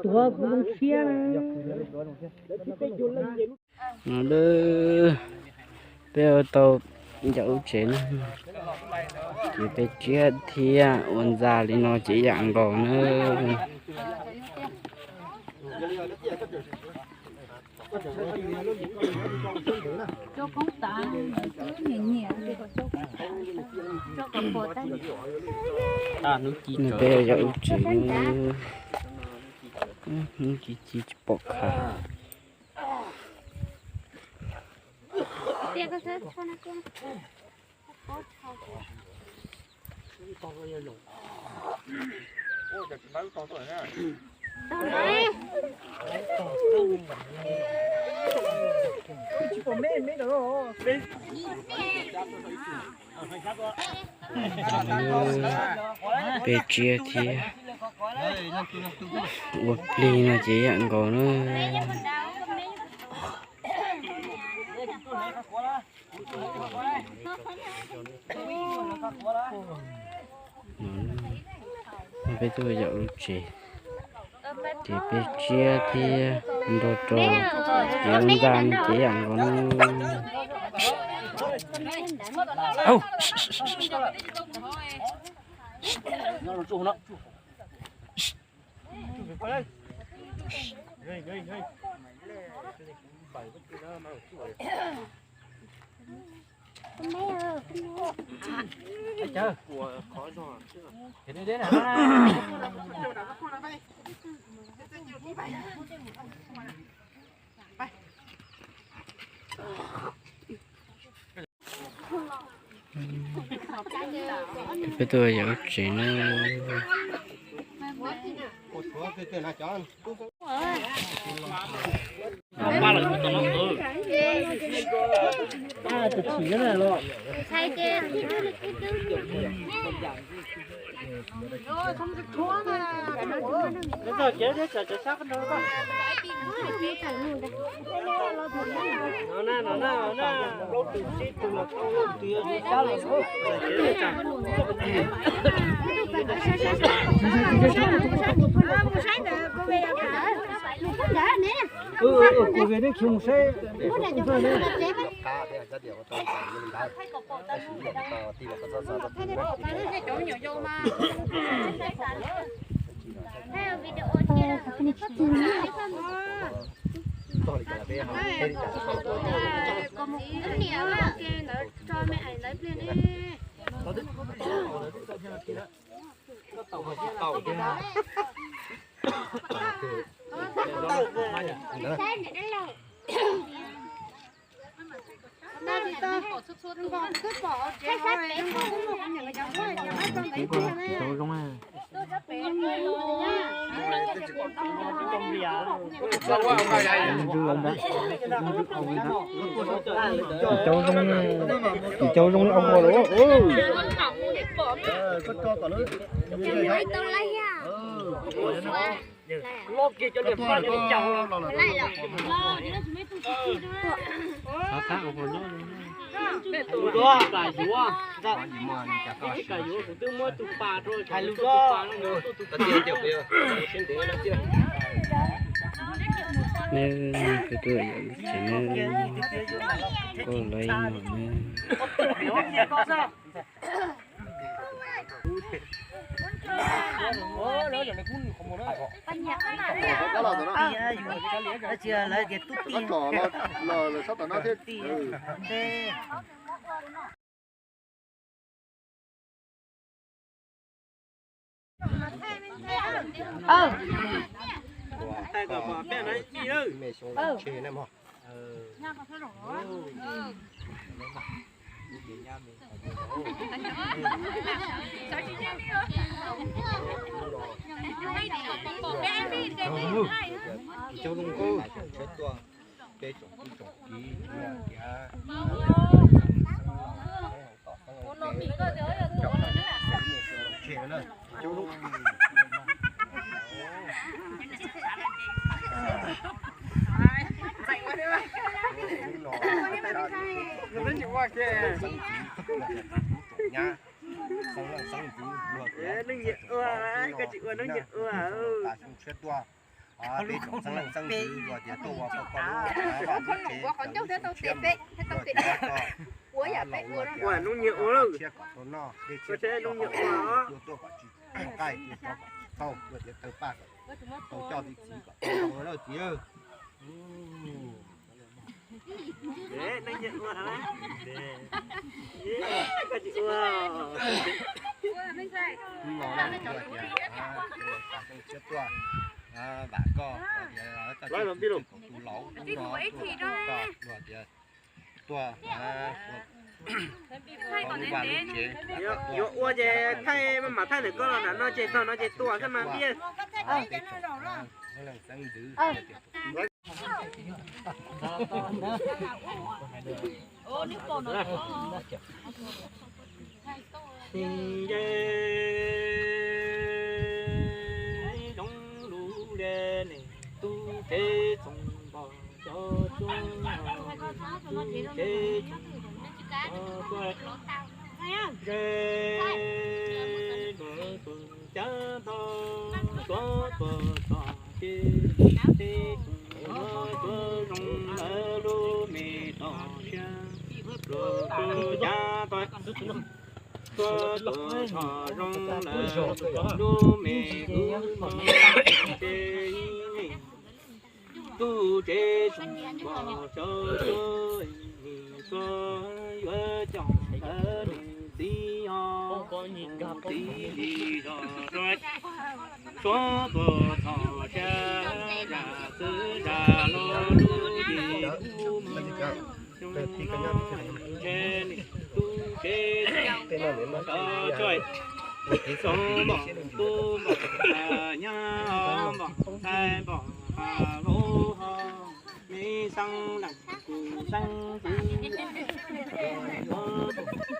Tuav kuv zoo siab na. No peb ua tau yaum lub tsev na, ces peb tsiab thiab ua ntxa li no ces yam nkaus na. Peb yaum lub tsev, hnub ci ci tsis pom qab. Peb tsiab thiab ua plig no ces yam nkaus na. Peb tuaj yaum lub tsev, ces peb tsiab thiab nrog rau, ces ua ntxa no ces yam nkaus na. Peb tuaj yaum lub tsev na. Cov zoo li ua los. Neb, kuv tuaj yaum lub tsev neb, koj laiv no neb. Nyab, xeeb leej xeeb ntxwv luag tias neeg nyiam ua, koj tsis ua neeg nyiam ua, tas xyoo tshiab tuaj. Peb tsoom xeeb leej xeeb ntxwv luag tias tuaj ua poj koj lub vaj lub tsev, luag tias koj ua laus luag tias neeg nyiam ua, tshiab kom tau noj, dej tshiab kom tau haus, tuaj tuaj kom tsis qaij, tuaj tsov kom tsis tau, luag tias tawg paj kom tau coj txiv kom tau ua lawm txiv. Hnub no luag tias tas xyoo tshiab tuaj, vam koj, luag tias koj tsis tau tus laus hnub no tuaj, luag tias tuaj ua lub vaj lub tsev. Yuav ua ces thaij maj mam thaij ntawm koj los nram no ces txog no ces tua xwb mas Npiaj. Peb tsoom xeeb ntxwv tias Nce zoo lub le ne, tub tsev txoos npog cov coob, tub tsev txoos npog tuaj, nce zoo tuaj cab tog, tuaj tuaj txog ces tub tsev txoos npog tuaj zoo lawv lub me toj siab, tuaj tuaj cab tog. Tuaj tuaj txog zoo lawm lub me hwv mog, ces tub tsev txoos npog cov coob, tuaj yuav coj lawv niam txiv os, txiv li zog. Suav tuaj txog sab zam xwb zam los lub yim kub mog, zoo no ntshe tub tsev txoos npog cov coob, tub npog tub npog nyab npog ntxhais npog laus ho, me xeeb leej kuv xeeb ntxwv.